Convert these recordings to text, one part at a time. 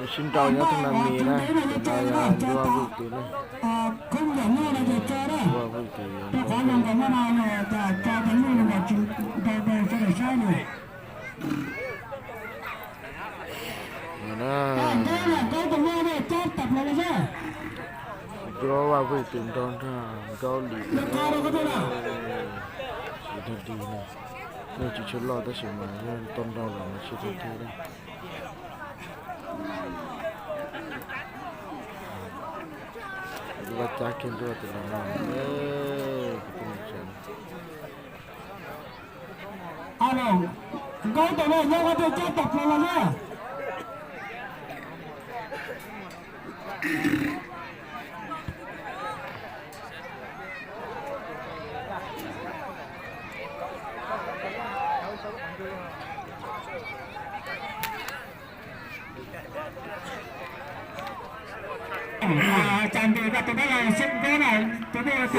Sib nrau nyob thoob nas mis na, tus no yog Ntsuag Vwj tus ne. Ntsuag Vwj tus yog no na. Ntsuag Vwj tus nrog nrog Nkaub Lis, tsis tau dig na. Nej tsis tshua loj tab sis mas yog tau nrau los mas tsis tau dig na. Vaj cab kiag Ntsuag tus no no. Nkaub tus no nyob ua tej cab tag plaws los na.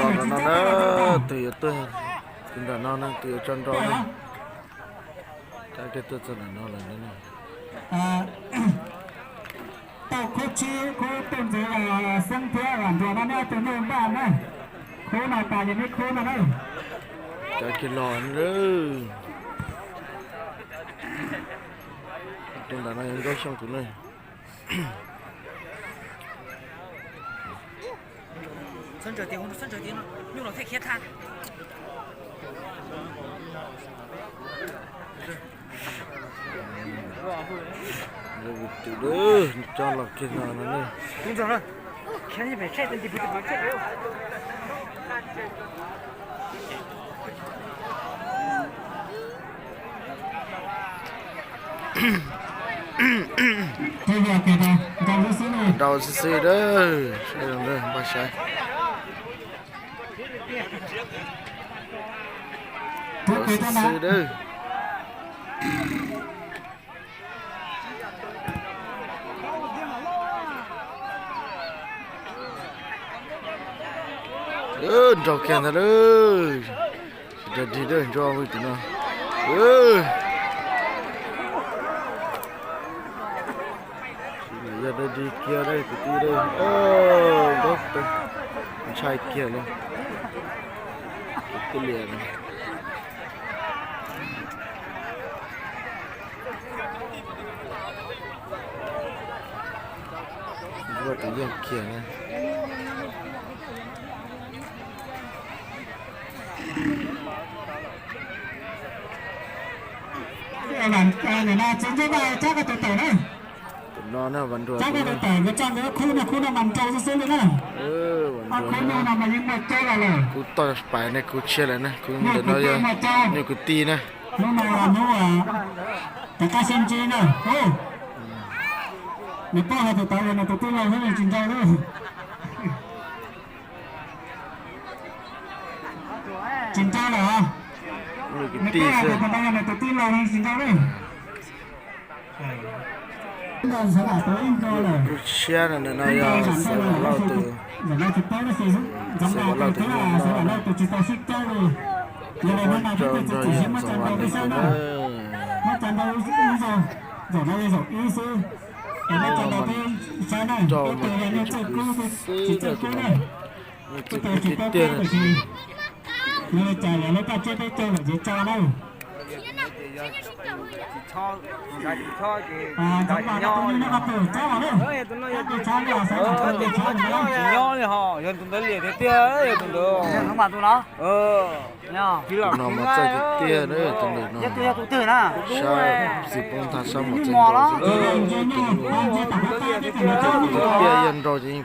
Los no no, tus yuav tuag, tus nram no na, tus yuav tso nrau na. Cab kiag tuaj txog nram no lawm na. Tau khub tsib, khub tuaj ntxiv los Xeeb thiab Vam Nruas no, neb tus nej npaj na. Khub no tas ces neb khub no na. Cab kiag los na. Tus nram no yog Nkauj Xyooj tus ne. Tus coj los kiag no no ne. Nrau xwb xwb dawb, saib zoo dawb, npaj saib. Nrau xwb xwb dawb. Nrau kiag ntag lauj. Tsis tau dig dawb, Ntsuag Vwj tus no. Yog dig kiag dawb kwv tij dawb. Nkaub tus ntshai kiag li. Kwv tij liam no. Ntsuag tus yeej kiag na. Tus no na, Vam Nruas tus no. Khub toj pais ne, khub tshiab lawm na, khub ntawm no yog nyuj kwv tij na. Hnub no hnub rov qab sib ntsib na. Nws paub hais tias tau yog nws tus tij laug xwb nws tsis nrau li. Tsis nrau lawm. Nws paub hais tias tau yog nws tus tij laug nws tsis nrau li. Khub tshiab no yog Xeev Vam Lauj tus, Xeev Vam Lauj tus nyuj no. Muab rau nrog yawg Ntxoov Vam Leej tus na. Rau mas nyuj tsis kwv xwb na, tus no. Nyuj kwv tiag tiag na. Nyob li ho, yog tus ntawd liam tiag tiag, yog tus ntawd. Tus no mas txawj tiag tiag na, tus ntawm no. Sab xwm poob ntag, sab mos txawj nrau xwb. Tus ntawd liam tiag tiag, tus ntawd tiag yog nrau ces yeej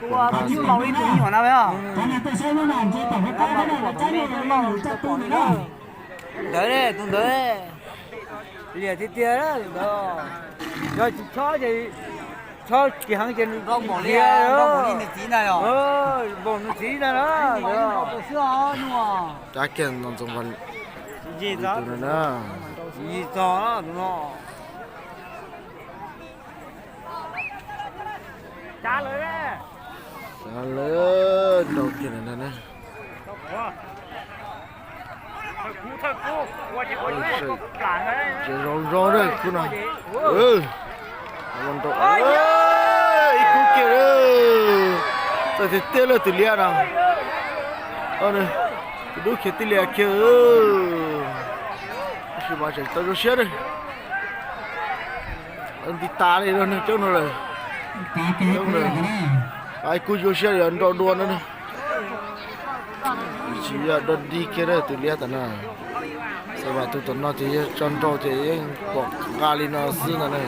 pom nqa xwb. Ntawd, tus ntawd liam tiag tiag, tus ntawd. Yog tsis chob ces chob tsis heev ces nws nkaus li nws txiv ntag, nkaus nws txiv ntag na. Cab kiag no Ntxoov Vam Leej tus no na. Yig txog tus no. Xav lawv nrau kiag lawm ntag na. Tseem zoo zoo na khub no. Nrau. Tiag tiag lawm tus liab no. Tus dub khiav tij lias kiag. Tab sis mas tseem tau zoo siab. Nti tas li no coob no lawm. Coob no. Kuj zoo siab yog nrau dua no. Tsis yog dua dig kiag tus liab tam no. Xav mas tus tom no ces yog tso nrau ces yeej pom nqa li no xwb ntag na.